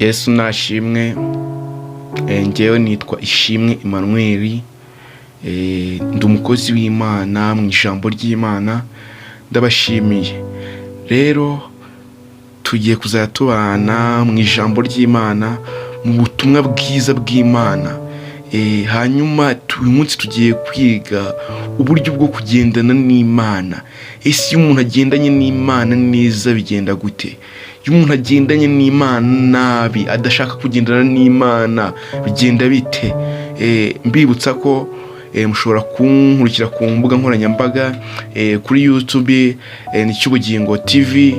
Yesu nashimwe. Njyewe nitwa Ishimwe Emmanuel, ndi umukozi w'Imana mu ijambo ry'Imana. Ndabashimiye. Rero tugiye kuzajya tubana mu ijambo ry'Imana, mu butumwa bwiza bw'Imana. Hanyuma uyu munsi tugiye kwiga uburyo bwo kugendana n'Imana. Ese iyo umuntu agendanye n'Imana neza bigenda gute? Iyo umuntu agendanye n'Imana nabi, adashaka kugendana n'Imana, bigenda bite? Mbibutsa ko mushobora kunkurikira ku mbuga nkoranyambaga, kuri YouTube ni Cyubugingo TV,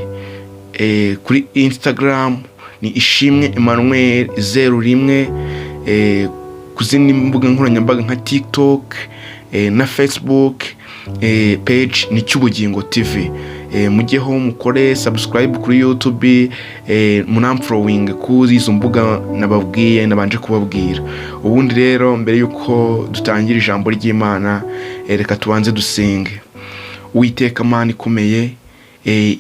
kuri Instagram ni Ishimwe Emmanuel 01, ku zindi mbuga nkoranyambaga nka TikTok na Facebook page ni Cyubugingo TV. Mujyeho mukore subscribe kuri YouTube, munamfollowing kuri izo mbuga nababwiye, nabanje kubabwira. Ubundi rero mbere y'uko dutangira ijambo ry'Imana, reka tubanze dusenge. Uwiteka Mana ikomeye,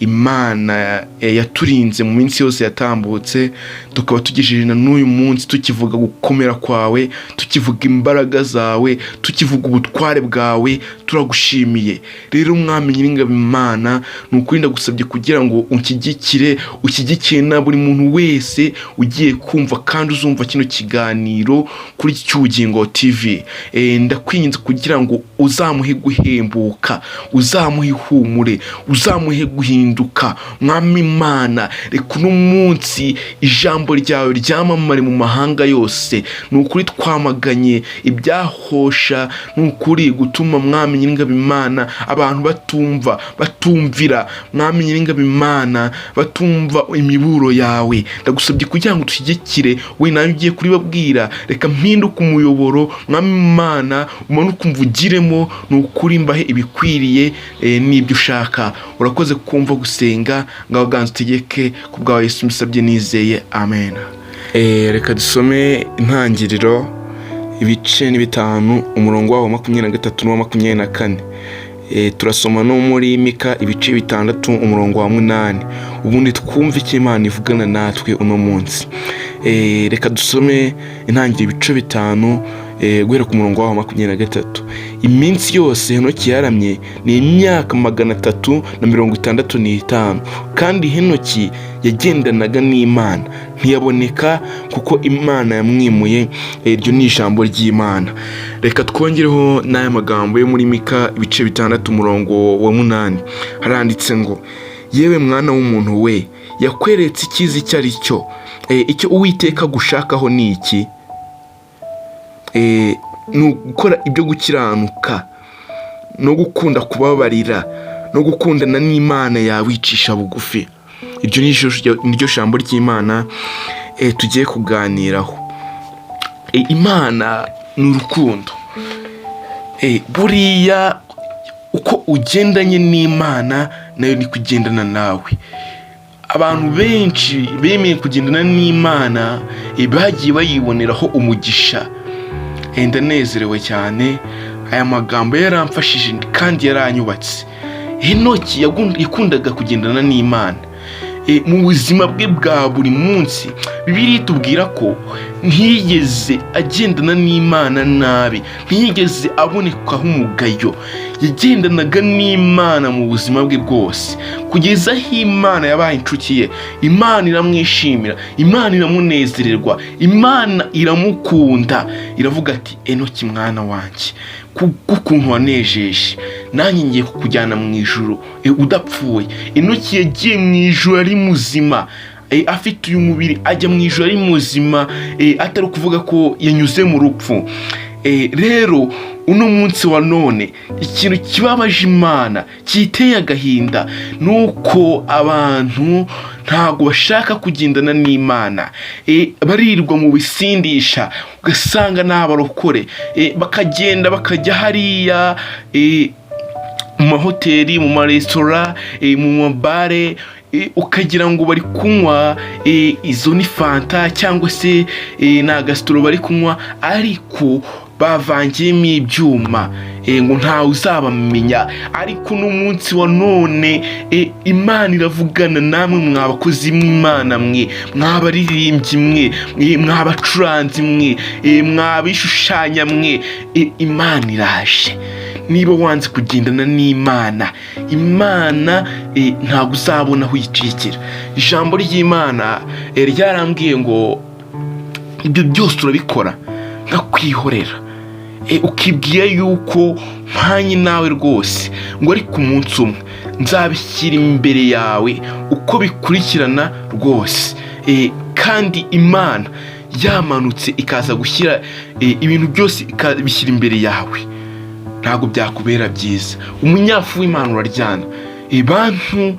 Imana yaturinze mu minsi yose yatambutse, tukaba tugejeje na n'uyu munsi tukivuga gukomera kwawe, tukivuga imbaraga zawe, tukivuga ubutware bwawe, turagushimiye. Rero Mwami Nyiringabo Imana, ni ukuri ndagusabye kugira ngo unshyigikire, ushyigikire na buri muntu wese ugiye kumva kandi uzumva kino kiganiro kuri Cyubugingo TV. Ndakwinginze kugira ngo uzamuhe guhembuka, uzamuhe ihumure, uzamuhe guhinduka. Mwami Imana, reka uno munsi ijambo ryawe ryamamare mu mahanga yose. Ni ukuri twamaganye ibyahosha, ni ukuri gutuma, Mwami Nyiringabo Imana, abantu batumva, batumvira, Mwami Nyiringabo Imana, batumva imiburo yawe. Ndagusabye kugira ngo dushyigikire we nawe ugiye kuribabwira. Reka mpinduke umuyoboro, Mwami Imana, umanuke umvugiremo. Ni ukuri mbahe ibikwiriye n'ibyo ushaka. Urakoze kumva gusenga. Ngaho ganza utegeke ku bwawe Yesu, mbisabye nizeye, amen. Reka dusome Intangiriro ibice ni 5, umurongo wawo 23 n'uwa 24. Turasoma no muri Mika ibice 6, umurongo wa 8, ubundi twumve icyo Imana ivugana natwe uno munsi. Reka dusome Intangiriro ibice 5, guhera ku murongo wawo 23. Iminsi yose Henoki yaramye ni imyaka 365, kandi Henoki yagendanaga n'Imana, ntiyaboneka kuko Imana yamwimuye. Iryo ni ijambo ry'Imana. Reka twongereho n'aya magambo yo muri Mika ibice 6, umurongo wa 8. Haranditse ngo: "Yewe mwana w'umuntu we, yakweretse icyiza icyo ari cyo. Icyo Uwiteka agushakaho ni iki? Ni ugukora ibyo gukiranuka, no gukunda kubabarira, no gukundana n'Imana yawe wicisha bugufi." Iryo ni ryo jambo ry'Imana tugiye kuganiraho. Imana ni urukundo. Buriya uko ugendanye n'Imana, nayo ni kugendana nawe. Abantu benshi bemeye kugendana n'Imana bagiye bayiboneraho umugisha. Ndanezerewe cyane. Aya magambo yaramfashije kandi yaranyubatse. Henoki yakundaga kugendana n'Imana mu buzima bwe bwa buri munsi. Bibiliya itubwira ko ntiyigeze agendana n'Imana nabi, ntiyigeze abonekaho umugayo. Yagendanaga n'Imana mu buzima bwe bwose kugeza aho Imana yabaye inshuti ye. Imana iramwishimira, Imana iramunezererwa, Imana iramukunda. Iravuga ati: "Enoki mwana wanjye, kubw'ukuntu wanejeje, nanjye ngiye kukujyana mu ijuru udapfuye." Enoki yagiye mu ijuru ari muzima, afite uyu mubiri, ajya mu ijuru ari muzima, atari ukuvuga ko yanyuze mu rupfu. Rero uno munsi wa none, ikintu kibabaje Imana, kiteye agahinda, ni uko abantu ntabwo bashaka kugendana n'Imana. Barirwa mu bisindisha, ugasanga ni abarokore, bakagenda bakajya hariya mu mahoteli, mu maresitora, mu mabare, ukagira ngo bari kunywa izo ni Fanta cyangwa se ni agasitoro bari kunywa, ariko Bavangiyemo ibyuma, ngo ntawe uzabamenya. Ariko n'umunsi wa none, Imana iravugana namwe, mwa bakozi b'Imana mwe, mwabaririmbyi mwe, mwabacuranzi mwe, mwabishushanya mwe. Imana iraje. Niba wanze kugendana n'Imana, Imana ntabwo uzabona aho uyicikira. Ijambo ry'Imana ryarambwiye ngo ibyo byose urabikora nkakwihorera, ukibwira yuko mpanye nawe rwose, ngo ariko umunsi umwe nzabishyira imbere yawe uko bikurikirana rwose. Kandi Imana yamanutse ikaza gushyira ibintu byose, ikabishyira imbere yawe, ntabwo byakubera byiza. Umunyafu w'Imana uraryana. Bantu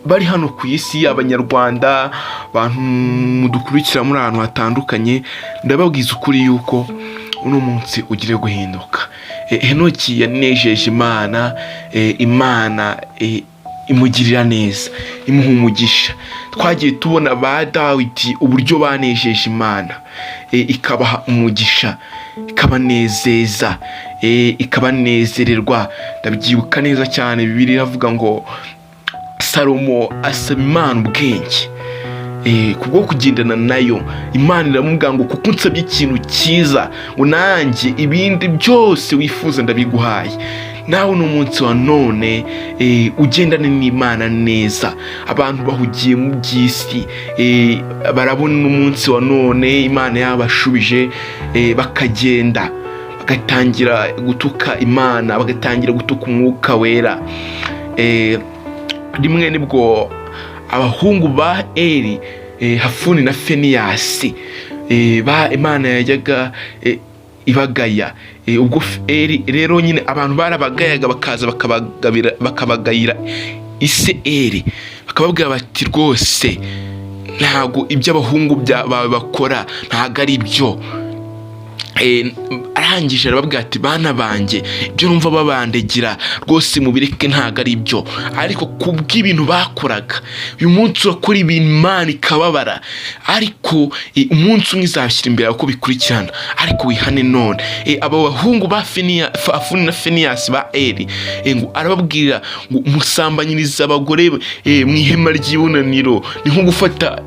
bari hano ku isi, Abanyarwanda, abantu mudukurikira muri ahantu hatandukanye, ndababwiza ukuri yuko uno munsi ugire guhinduka. Henoki yanejeje Imana, Imana imugirira neza, imuha umugisha. Twagiye tubona ba Dawidi uburyo banejeje Imana, ikabaha umugisha, ikabanezeza, ikabanezererwa. Ndabyibuka neza cyane, Bibiliya iravuga ngo Salomo asaba Imana ubwenge kubwo kugendana nayo. Imana iramubwira ngo kuko unsabye ikintu cyiza, ngo nanjye ibindi byose wifuza ndabiguhaye. Nawe uno munsi wa none, ugendane n'Imana neza. Abantu bahugiye mu by'isi, barabona umunsi wa none Imana yabashubije, bakagenda bagatangira gutuka Imana, bagatangira gutuka Umwuka Wera. Rimwe nibwo abahungu ba Eri, Hafuni na Feniyasi, ba Imana yajyaga ibagaya. Ubwo Eri rero nyine abantu barabagayaga, bakaza bakabagayira ise Eri, bakababwira bati rwose ntabwo ibyo abahungu bawe bakora ntabwo ari byo. Arangije arababwira ati bana banjye, ibyo numva babandegera rwose mubireke, ntabwo ari byo. Ariko kubw'ibintu bakoraga, uyu munsi urakora ibintu Imana ikababara, ariko umunsi umwe izabishyira imbere uko bikurikirana. Ariko wihane none. Aba bahungu ba Hafuni na Feniyasi ba Eri, ngo arababwira ngo musambanyirize abagore mu ihema ry'ibonaniro. Ni nko gufata,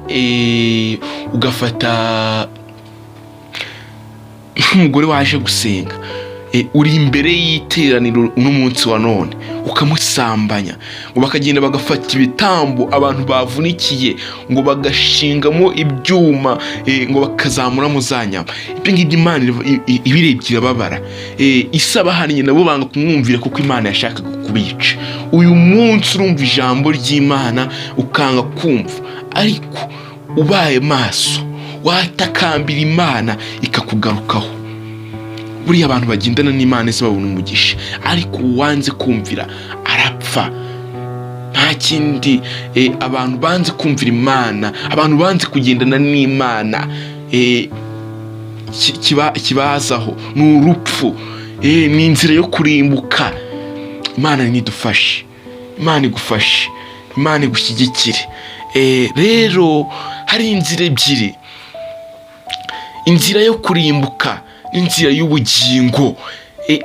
ugafata nk'umugore waje gusenga, uri imbere y'iteraniro uno munsi wa none, ukamusambanya. Ngo bakagenda bagafata ibitambo abantu bavunikiye, ngo bagashingamo ibyuma, ngo bakazamuramo za nyama. Ibyo ngibyo Imana ibirebye irababara. Isabahannye nabo banga kumwumvira kuko Imana yashakaga kubica. Uyu munsi urumva ijambo ry'Imana ukanga kumva, ariko ubaye maso watakambira Imana ikakugarukaho. Buriya abantu bagendana n'Imana ese babona umugisha, ariko uwanze kumvira arapfa, nta kindi. Abantu banze kumvira Imana, abantu banze kugendana n'Imana, kibazaho ni urupfu, ni inzira yo kurimbuka. Imana nidufashe, Imana igufashe, Imana igushyigikire. Rero hari inzira ebyiri, inzira yo kurimbuka n'inzira y'ubugingo.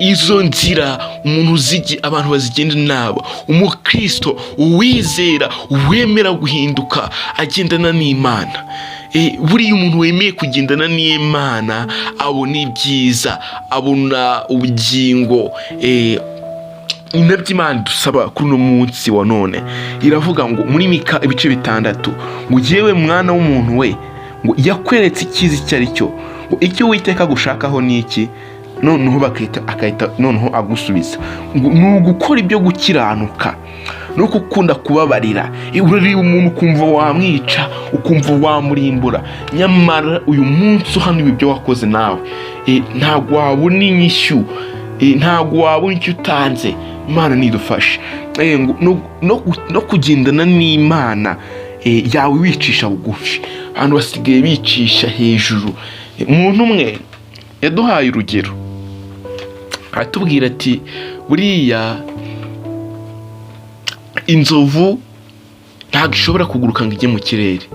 Izo nzira umuntu uzigi, abantu bazigenda nabo. Umukristo uwizera, uwemera guhinduka, agendana n'Imana. Buriya umuntu wemeye kugendana n'Imana abona ibyiza, abona ubugingo. Ni nabyo Imana idusaba kuri uno munsi wa none. Iravuga ngo muri Mika ibice 6 ngo yewe mwana w'umuntu we, ngo yakweretse icyiza icyo ari cyo, ngo icyo Uwiteka agushakaho ni iki? Noneho bakahita akahita noneho agusubiza ngo ni ugukora ibyo gukiranuka no gukunda kubabarira. Urareba umuntu ukumva wamwica, ukumva wamurimbura, nyamara uyu munsi uhana ibyo wakoze nawe, ntabwo wabona inyishyu, ntabwo wabona icyo utanze. Imana nidufashe. Ngo no kugendana n'Imana yawe wicisha bugufi. Abantu basigaye bicisha hejuru. Umuntu umwe yaduhaye urugero, aratubwira ati buriya inzovu ntabwo ishobora kuguruka ngo ijye mu kirere,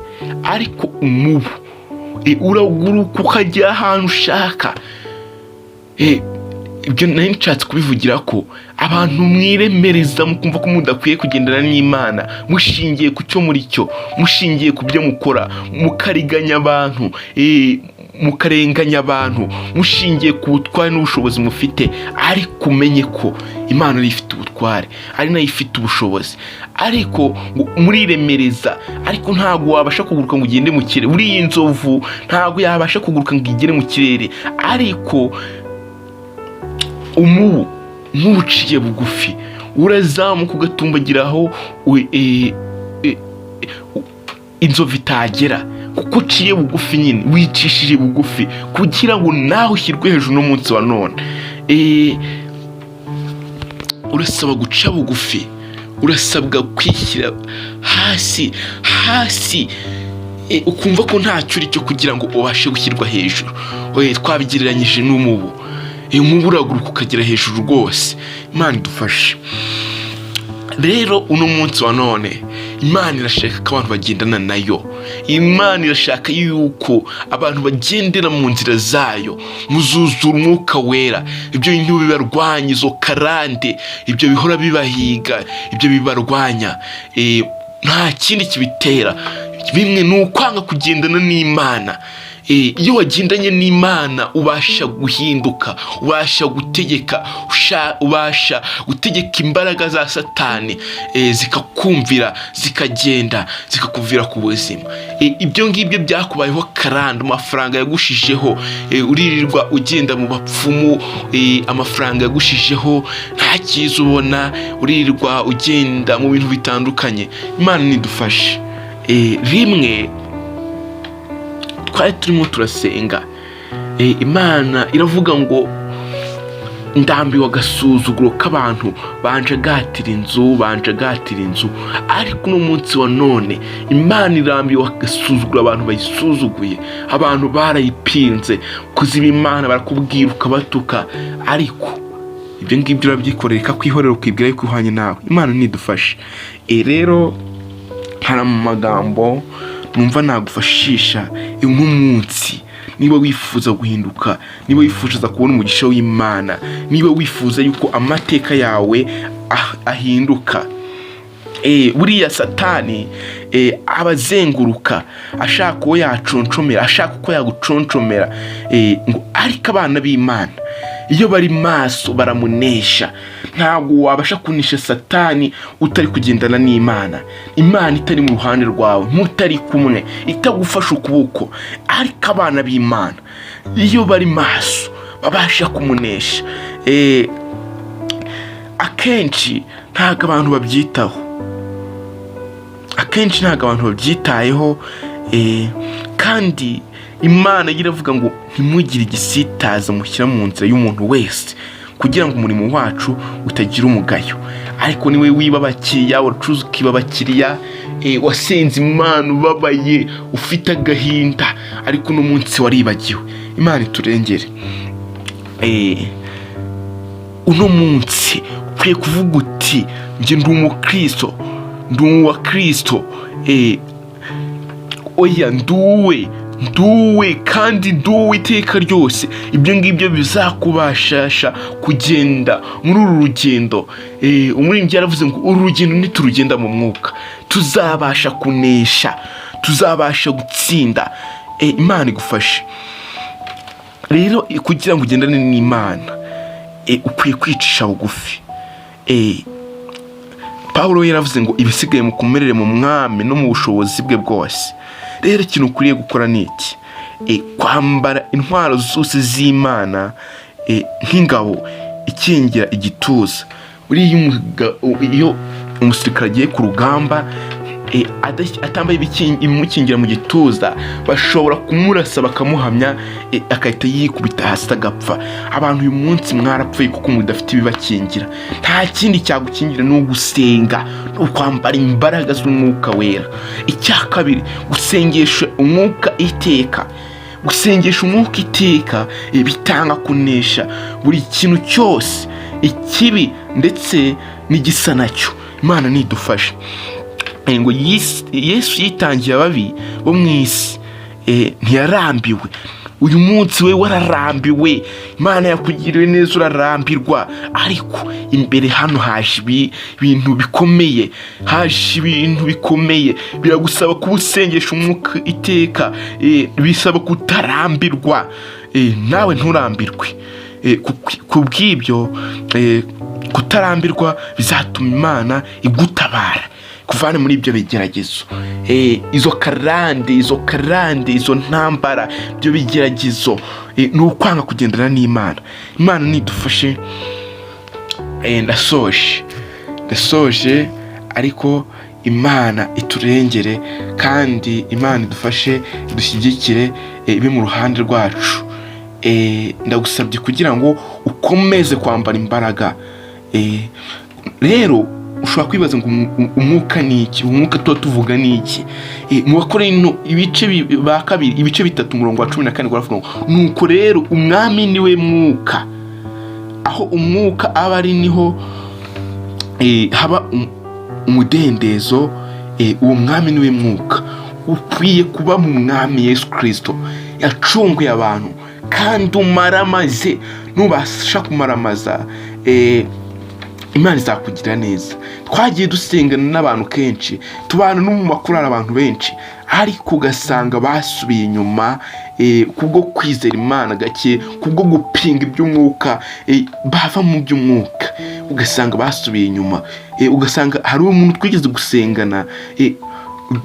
ariko umubu uraguruka ukajya ahantu ushaka. Ibyo nari nshatse kubivugira ko abantu mwiremereza, mukumva ko mudakwiye kugendana n'Imana, mushingiye ku cyo muri cyo, mushingiye ku byo mukora, mukariganya abantu, mukarenganya abantu mushingiye ku butware n'ubushobozi mufite. Ariko umenye ko Imana ariyo ifite ubutware, ari nayo ifite ubushobozi. Ariko ngo muriremereza, ariko ntabwo wabasha kuguruka ngo ugende mu kirere. Buriya inzovu ntabwo yabasha kuguruka ngo igere mu kirere, ariko umubu nk'uciye bugufi urazamuka ugatumbagira aho inzovu itagera, kuko uciye bugufi nyine, wicishije bugufi kugira ngo nawe ushyirwe hejuru n'umunsi wa none. Urasaba guca bugufi, urasabwa kwishyira hasi hasi, ukumva ko ntacyo uri cyo kugira ngo ubashe gushyirwa hejuru. Twabigereranyije n'umubu. Umubu uraguruka ukagera hejuru rwose. Imana idufashe. Rero uno munsi wa none Imana irashaka ko abantu bagendana nayo. Imana irashaka yuko abantu bagendera mu nzira zayo, muzuzura Umwuka Wera. Ibyo bintu bibarwanya, izo karande, ibyo bihora bibahiga, ibyo bibarwanya, nta kindi kibitera, bimwe ni ukwanga kugendana n'Imana. Iyo wagendanye n'Imana ubasha guhinduka, ubasha gutegeka, ubasha gutegeka imbaraga za Satani, zikakumvira, zikagenda, zikakuvira ku buzima. Ibyo ngibyo byakubayeho karande, amafaranga yagushijeho, uririrwa ugenda mu bapfumu, amafaranga yagushijeho, nta cyiza ubona, uririrwa ugenda mu bintu bitandukanye. Imana nidufashe. Rimwe twari turimo turasenga, Imana iravuga ngo ndambiwe agasuzuguro k'abantu banjagatira inzu, banjagatira inzu. Ariko uno munsi wa none Imana irambiwe agasuzuguro abantu bayisuzuguye. Abantu barayipinze kuziba Imana, barakubwira ukabatuka, ariko ibyo ngibyo urabyikorera, ikakwihorera, ukibwira yuko ihwanye nawe. Imana nidufashe. Rero hari amagambo numva nagufashisha nk'umunsi, niba wifuza guhinduka, niba wifuza kubona umugisha w'Imana, niba wifuza yuko amateka yawe ahinduka. Buriya Satani aba azenguruka ashaka uwo yaconshomera, ashaka uko yaguconshomera, ngo ariko abana b'Imana iyo bari maso baramunesha. Ntabwo wabasha kunesha Satani utari kugendana n'Imana, Imana itari mu ruhande rwawe, mutari kumwe, itagufasha ukuboko. Ariko abana b'Imana iyo bari maso babasha kumunesha. Akenshi ntabwo abantu babyitaho, akenshi ntabwo abantu babyitayeho. Kandi Imana yo iravuga ngo ntimugire igisitaza mushyira mu nzira y'umuntu wese, kugira ngo umurimo wacu utagira umugayo. Ariko niwe wiba abakiriya, uracuruza ukiba abakiriya, wasenze Imana ubabaye, ufite agahinda, ariko uno munsi waribagiwe. Imana iturengere. Uno munsi ukwiye kuvuga uti njye ndi umukristo, ndi uwa Kristo. Oya, nduwe, nduwe, kandi nduwe iteka ryose. Ibyo ngibyo bizakubashasha kugenda muri uru rugendo. Umuririmbyi yaravuze ngo uru rugendo niturugenda mu mwuka tuzabasha kunesha, tuzabasha gutsinda. Imana igufashe. Rero kugira ngo ugendane n'Imana, ukwiye kwicisha bugufi. Pawulo yaravuze ngo ibisigaye mukomerere mu Mwami no mu bushobozi bwe bwose. Rero ikintu ukwiriye gukora ni iki? Kwambara intwaro zose z'Imana, nk'ingabo ikingira igituza. Buriya iyo umusirikare agiye ku rugamba, atambaye ibimukingira mu gituza, bashobora kumurasa bakamuhamya, agahita yikubita hasi agapfa. Abantu uyu munsi mwarapfuye kuko mudafite ibibakingira. Nta kindi cyagukingira, ni ugusenga, ni ukwambara imbaraga z'Umwuka Wera. Icya kabiri, gusengesha Umwuka iteka. Gusengesha Umwuka iteka, bitanga kunesha buri kintu cyose, ikibi ndetse n'igisa nacyo. Imana nidufashe. Ngo Yesu yitangiye ababi bo mu isi, ntiyarambiwe. Uyu munsi we wararambiwe, Imana yakugiriwe neza urarambirwa, ariko imbere hano haje ibintu bikomeye, haje ibintu bikomeye. Biragusaba kuba usengesha umwuka iteka, bisaba kutarambirwa. Nawe nturambirwe. Ku bw'ibyo kutarambirwa bizatuma Imana igutabara kuvana muri ibyo bigeragezo. Izo karande, izo karande, izo ntambara, ibyo bigeragezo ni ukwanga kugendana n'Imana. Imana nidufashe. Ndasoje, ndasoje, ariko Imana iturengere kandi Imana idufashe, idushyigikire, ibe mu ruhande rwacu. Ndagusabye kugira ngo ukomeze kwambara imbaraga. Rero ushobora kwibaza ngo umwuka ni iki? Umwuka tuba tuvuga ni iki? Mu Bakorinto ibice ba kabiri ibice 3 umurongo wa 14 baravuga ngo: "Nuko rero Umwami niwe mwuka, aho umwuka aba ari niho haba umudendezo." Uwo Mwami niwe mwuka. Ukwiye kuba mu Mwami Yesu Kirisito yacunguye abantu, kandi umaramaze. Nubasha kumaramaza, Imana izakugira neza. Twagiye dusengana n'abantu kenshi, tubana no mu makorari abantu benshi, ariko ugasanga basubiye inyuma kubwo kwizera Imana gake, kubwo gupinga iby'umwuka, bava mu by'umwuka ugasanga basubiye inyuma. Ugasanga hari umuntu twigeze gusengana,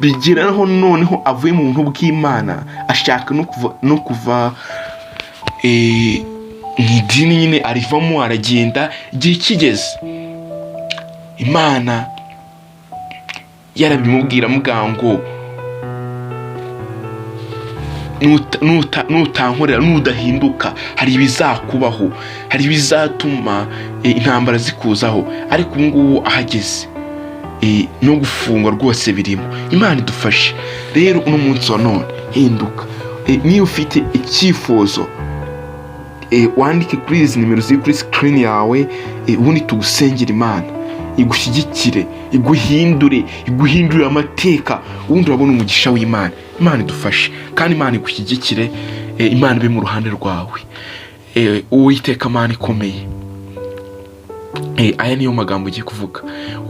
bigeraho noneho avuye mu buntu bw'Imana, ashaka no kuva mu idini nyine, arivamo aragenda. Igihe kigeze Imana yarabimubwira, amubwira ngo: "Nutankorera, nudahinduka, hari ibizakubaho, hari ibizatuma intambara zikuzaho." Ariko ubu ngubu ahageze no gufungwa rwose birimo. Imana idufashe. Rero uno munsi wa none hinduka. Niba ufite icyifuzo, wandike kuri izi nimero ziri kuri sikirini yawe, ubundi tugusengera, Imana igushyigikire, iguhindure, iguhindurire amateka, ubundi urabona umugisha w'Imana. Imana idufashe kandi Imana igushyigikire, Imana ibe mu ruhande rwawe. Uwiteka Mana ikomeye, aya niyo magambo ugiye kuvuga: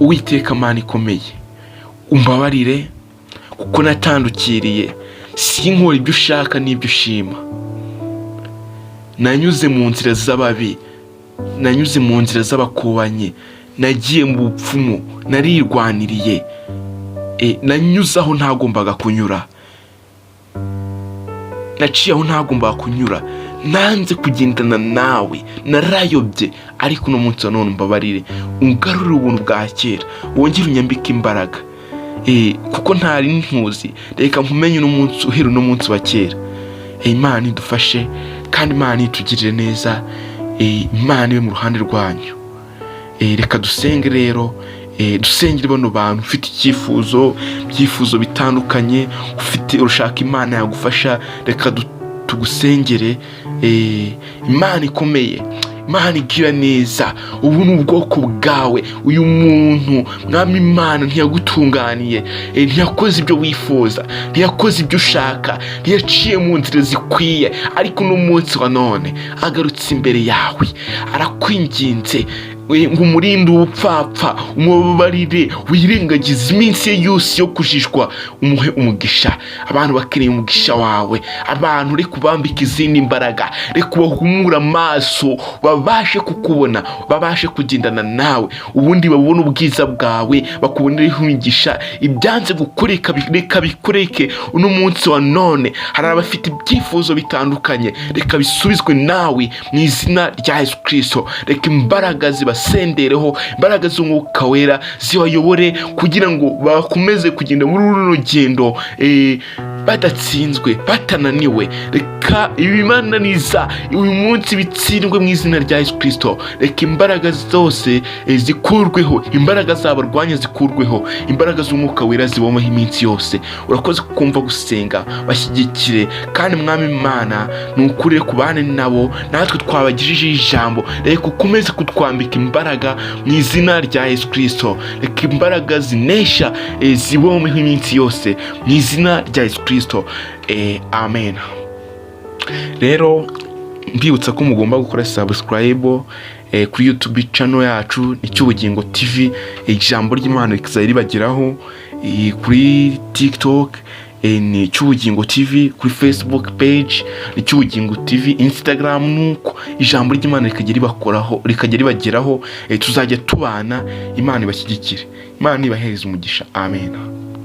Uwiteka Mana ikomeye, umbabarire kuko natandukiriye sinkora ibyo ushaka n'ibyo ushima. Nanyuze mu nzira z'ababi, nanyuze mu nzira z'abakobanyi, nagiye mu bupfumu, narirwaniriye, nanyuze aho ntagombaga kunyura, naciye aho ntagombaga kunyura, nanze kugendana nawe, narayobye. Ariko uno munsi wa none umbabarire, ungarurire ubuntu bwa kera, wongere unyambike imbaraga, kuko ntari ntuzi. Reka nkumenye uno munsi, uhera uno munsi wa kera. Imana idufashe kandi Imana itugirire neza, Imana ibe mu ruhande rwanyu. Reka dusenge rero, dusengere bano bantu. Ufite icyifuzo, ibyifuzo bitandukanye ufite, ushaka Imana yagufasha, reka tugusengere. Imana ikomeye, Imana igira neza, ubu ni ubwoko bwawe. Uyu muntu, Mwami Imana, ntiyagutunganiye, ntiyakoze ibyo wifuza, ntiyakoze ibyo ushaka, ntiyaciye mu nzira zikwiye, ariko uno munsi wa none agarutse imbere yawe, arakwinginze ngo umurinde ubupfapfa, umubabarire, wirengagize iminsi ye yose yo kujijwa, umuhe umugisha. Abantu bakeneye umugisha wawe. Abantu reka ubambike izindi mbaraga, reka ubahumure amaso babashe kukubona, babashe kugendana nawe, ubundi babone ubwiza bwawe, bakubonereho imigisha. Ibyanze gukoreka reka bikoreke uno munsi wa none. Hari abafite ibyifuzo bitandukanye, reka bisubizwe nawe mu izina rya Yesu Kirisito. Reka imbaraga zibasendereho, imbaraga z'Umwuka Wera zibayobore kugira ngo bakomeze kugenda muri runo rugendo badatsinzwe, batananiwe. Reka ibimananiza uyu munsi bitsindwe mu izina rya Yesu Kirisito. Reka imbaraga zose zikurweho, imbaraga zabarwanya zikurweho, imbaraga z'Umwuka Wera zibomaho iminsi yose. Urakoze kumva gusenga, bashyigikire kandi Mwami Imana, ni ukuri kubane nabo. Natwe twabagejejeho ijambo, reka ukomeze kutwambika imbaraga mu izina rya Yesu Kirisito. Reka imbaraga zinesha zibomeho iminsi yose mu izina rya Yesu Kirisito. Amen. Rero mbibutsa ko mugomba gukora subscribe kuri YouTube channel yacu ni Cyubugingo TV, ijambo ry'Imana rikazajya ribageraho. Kuri TikTok ni Cyubugingo TV, kuri Facebook page ni Cyubugingo TV, Instagram nuko, ijambo ry'Imana rikajya ribakoraho, rikajya ribageraho. Tuzajya tubana. Imana ibashyigikire, Imana ibahereze umugisha. Amen.